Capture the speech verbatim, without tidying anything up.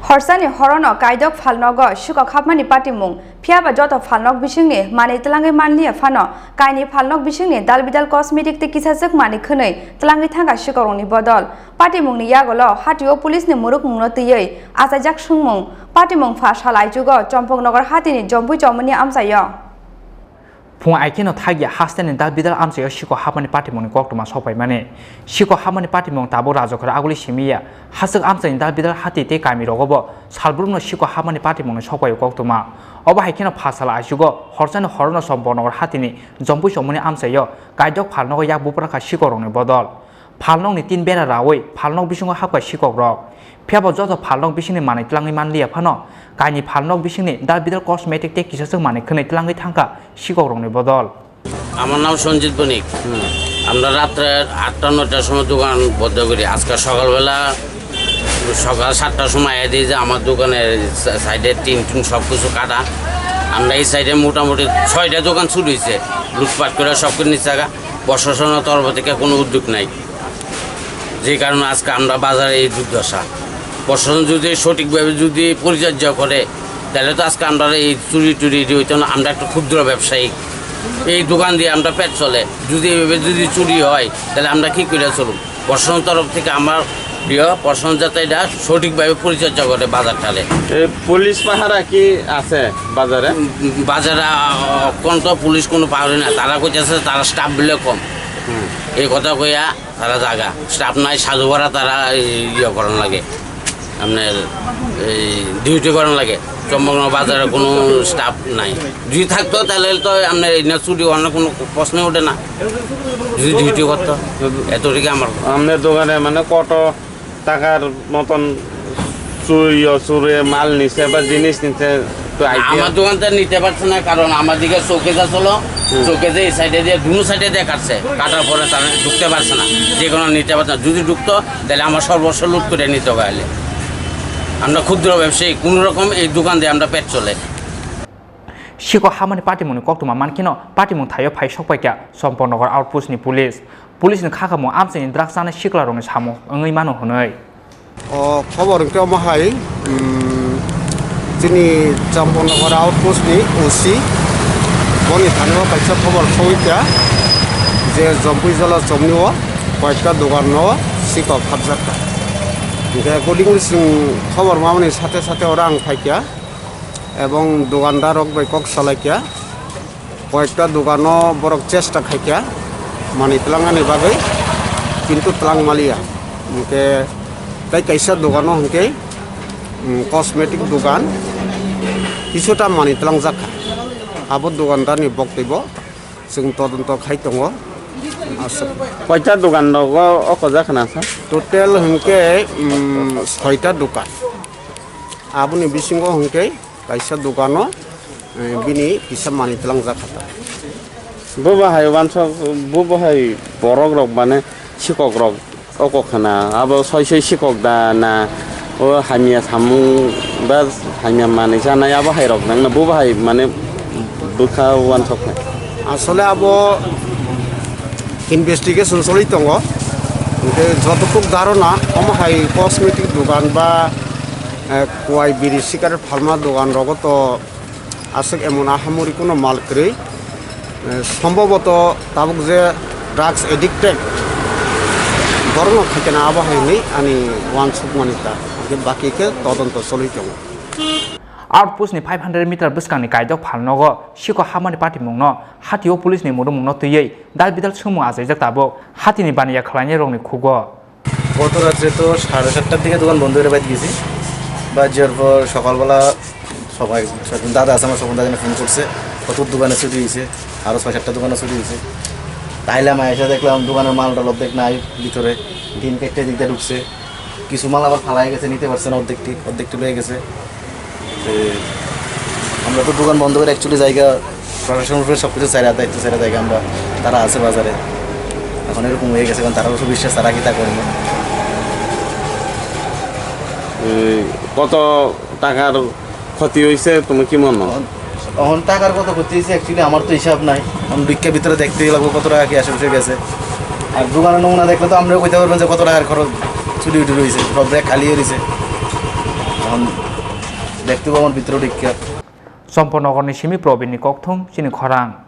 Horsani horono kaidok phalnogo sikok hapmani patimung, phiyaba joto phalnok bisingni manwi twlangwi manliya phano, kaini phalnok bisingni dal bidal cosmetic tei kisachwk manwi khwnwi twlangwi thangkha sikokrokni bodol. Patimungni yagulo hatio police ni murukmungno twiwi achaijak swngmung. Patimung pha sal aichugo Chompoknogor hatini Jompui Chomoni amchaio. Phung ai kheno thakya hasteni dal bidal amchaio sikok hapmani patimungni koktwma sokpaimani. Sikok hapmani patimung tabuk rajokhor aguli simiya. Hachwk amchaini dal bidal hati tei kamirogobo salbrumno sikok hapmani patimungni sokpaio koktwma. Obo hai kheno pha sal aichugo horsani horono Chompoknogor hatini Jompui Chomoni amchaio kaidok phalnogo yak bupra kha sikokrokni bodol. Phalnokni tin bera raui phalnok bisingo hapkha sikokrok. Phiyaba joto phalnok bisingni manwi twlangwi manliya phano, kaini phalnok bisingni dal bidal cosmetic tei kisachwk manwi khwnwi twlangwi thangkha sikokrokni bodol. আমার নাম সঞ্জিত বণিক। আমরা রাত্রে আটটা নয়টার সময় দোকান বন্ধ করি। আজকে সকালবেলা, সকাল সাতটার সময় আইয়া দেখি যে আমার দোকানের সা-, সাইডে টিন টিন সব কিছু কাটা। আমরা এই সাইডে মোটামুটি ছয়টা দোকান চুরি হয়েছে, লুটপাট করে সব কিছু নিচ্ছে। প্রশাসনের তরফ থেকে কোনো উদ্যোগ নাই, যে কারণে আজকে আমরা বাজারে এই দুর্দশা। প্রশাসন যদি সঠিকভাবে যদি পরিচর্যা করে, তাহলে তো আজকে আমরা এই চুরি টুরি যে হইতো না, আমরা একটা ক্ষুদ্র ব্যবসায়ী, এই দোকান দিয়ে আমরা পেট চলে। যদি এইভাবে যদি চুরি হয়, তাহলে আমরা কি করে চলব? প্রশাসন তরফ থেকে আমার প্রিয় প্রশাসন যাতে এটা সঠিকভাবে পরিচর্যা করে বাজারটারে। এই পুলিশ পাহারা কি আছে বাজারে? উম, বাজারে, আহ, অত্যন্ত পুলিশ কোনো পাহারা না, তারা কইতেছে তারা স্টাফ বলে কম। হুম। এই কথা কইয়া তারা জাগা, স্টাফ নাই, সাজু করা তারা এই ইয়ে করার লাগে, আপনার এই ডিউটি করার লাগে। চম্পকনগর বাজারে কোনো স্টাফ নাই, যদি থাকতো তাহলে তো আপনার এই না চুরি অন্য কোনো প্রশ্ন ওঠে না, যদি ডিউটি করতো। এতটুকু আমার আপনার দোকানে মানে কত টাকার মতন চুরি, চুরে মাল নিছে বা জিনিস নিছে, তো আইডিয়া? আমার দোকান তো নিতে পারছে না, কারণ আমার দিকে শোকেজ আসলো, হুম। শোকেজে এই সাইডে দিয়ে, দুনো সাইডে দিয়ে কাটছে, কাটার পরে তারা ঢুকতে পারছে না, যে কোনো নিতে পারছে না। যদি ঢুকতো, তাহলে আমার সর্বস্ব লুট করে নিতে হবে। আলে আমরা ক্ষুদ্র ব্যবসায়ী, কোনো রকম এই দোকান দিয়ে আমরা পেট চলে। Siko hamani patimungni koktwma mankheno patimung thaio phai sokpaikha Chompoknogor outpost ni police. Police ni khakhamung amchaini drugs chanai siklarokni samung wngwi mano hwnwi. O khobor hwnkhe omo hai, um, chini Chompoknogor outpost ni O C boni thani o kaisa khobor sogwi kha je Jompui Jala Chomni o koyekta dogan no sikok hapjak kha. Hwnkhe accordingly chwng khobor mamani sate sate oro ang phaikha. Ebong dogandar rok bai kok salai kha, koyekta dogano borok chesta khai kha manwi twlangnani bagwi, kintu twlang maliya. Hwnkhe tei kaisa dogano hwnkhe, um, cosmetic dogan, kisuta manwi tlangjak kha. Abo dogandarni boktwibo chwng todonto khai tongo. Aswk. Koita dogan rogo oko jak khna sa? Total hwnkhe, um, soita dogan. Aboni bisingo hwnkhe kaisa dogano, eh, bini kisa manwi tlangjak kha ta. Bo bahai wansok, bo bahai borok rok mane sikok rok oko khna, abo soi soi sikok da na, o hamya samung ba hamya manwi chanai abo hai rok nang na, bo bahai mane bwkha wansok kha. Asole abo investigation choli tongo, hwnkhe jotokhuk dharona omo hai cosmetic dogan ba, eh, kuai biri sigaret phalma dogan rogo to aswk emon ahamori kuno mal kwrwi, eh, sombhoboto tabuk je drugs addicted borokno khaikhe na abo hai hwnwi ani uansukmani ta, hwnkhe baki khe todonto choli tongo. Outpost ni five hundred meter bwskangni kaidok phalnogo siko hamani patimungno hatio police ni murumungno twiwi dal bidal swngmung achaijak tabuk hatini baniya khlainairokni khugo. গত রাত্রে তো সাড়ে সাতটার দিকে দোকান বন্ধ করে বাইরে গেছি। বাইরে যাওয়ার পর সকালবেলা সবাই, দাদা আছে আমার, স্বপন দাদা ফোন করছে, কত দোকানে চুরি হয়েছে, আরও ছয় সাতটা দোকানে চুরি হয়েছে। তাইলে আমি এসে দেখলাম দোকানের মাল টাল অর্ধেক নাই ভিতরে, টিন কেটে দিকটা ঢুকছে, কিছু মাল আবার ফালাই গেছে, নিতে পারছে না, অর্ধেকটি অর্ধেকটি রয়ে গেছে। তো আমরা তো দোকান বন্ধ করে অ্যাকচুয়ালি জায়গা প্রশাসনের উপরে সব কিছু ছেড়ে, দায়িত্ব ছেড়ে জায়গা আমরা, তারা আছে বাজারে। এখন এরকম হয়ে গেছে, কারণ তারার উপর বিশ্বাস, তারা কি তা করবে। এই কত টাকার ক্ষতি হয়েছে তুমি কি মনে হয়? এখন টাকার কত ক্ষতি হয়েছে অ্যাকচুয়ালি আমার তো হিসাব নাই। আমি ভিক্ষা ভিতরে দেখতেই লাগবো কত টাকা কি আশেপাশে গেছে। আর দোকানের নমুনা দেখলে তো আমরাও কইতে পারবেন যে কত টাকার খরচ চুরি উঠে রয়েছে, সব ব্যাগ খালি হয়ে রয়েছে। দেখতে পাবো আমার ভিতরে ঢুকিয়া। Sompo nogorni simi Probinni kokthum chini khorang.